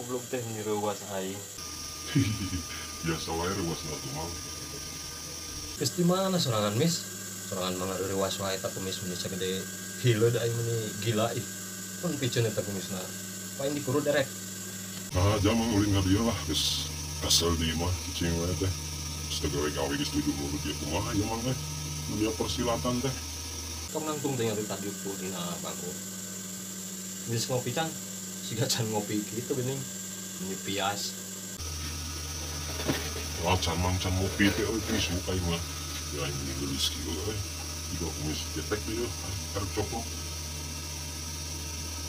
Goblok teh reuwas aing. Biasa wae reuwas na tuh, Mang. Geus di mana sorangan, Mis? Sorangan mah reuwas wae eta kumis meni sagede hileud, aing meni gila ih. Pun piceun eta kumisna. Paling dikurut derek. Nah, jam Mang ulin ka dieu lah, geus kesel di imah cicing wae teh. Geus teu gawe-gawe geus tujuh mulut ieu kumaha ieu, Mang, teh. Dunia persilatan teh. Tong nangtung teh nyari tajuk dina bangku. Geus ngopi can? Siga can ngopi kitu geuning. Meni pias. Wah, can, Mang, can ngopi teh euy, isuk aing mah. Ya aing meni geulis kieu euy. Jiga kumis cetek teh ieu, arek coplok.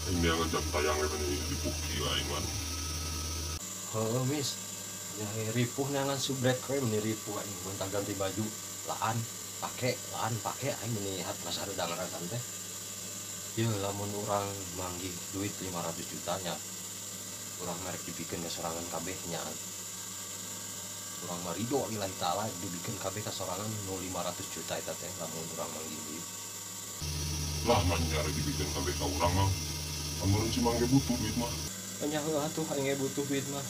Aing neangan jam tayang we meni ripuh kieu aing mah. Heuh, Mis. Ya ripuh neangan subrek we meni ripuh aing gonta ganti baju. Laan pake, laan pake, aing meni hat rasa hareudang ngarasan teh. Yeuh, lamun urang manggih duit 500 juta nya. Urang mah rek dibikeun ka sorangan kabeh nya. Urang mah ridho lillahi ta'ala dibikeun kabeh ka sorangan nu 500 juta eta teh lamun urang manggih duit. Lah, mah nyari dibikeun kabeh ka urang mah. Amun si Mang ge butuh duit mah. Nya heuh atuh, aing ge butuh duit mah.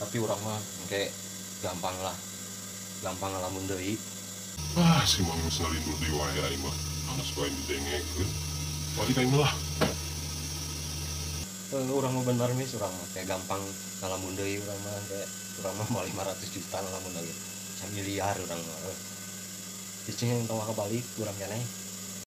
Tapi urang mah engke gampang lah. Gampang ngalamun deui. Ah, si Mang geus ngalindur deui wae aing mah. Anas bae didengekeun. Balik aing mah lah. Urang mah bener, Mis, urang mah kayak gampang ngalamun deui urang mah, kayak urang mah mau 500 juta ngalamun lagi. Samiliar urang mah. Cicing yang tong kebalik urang keneh.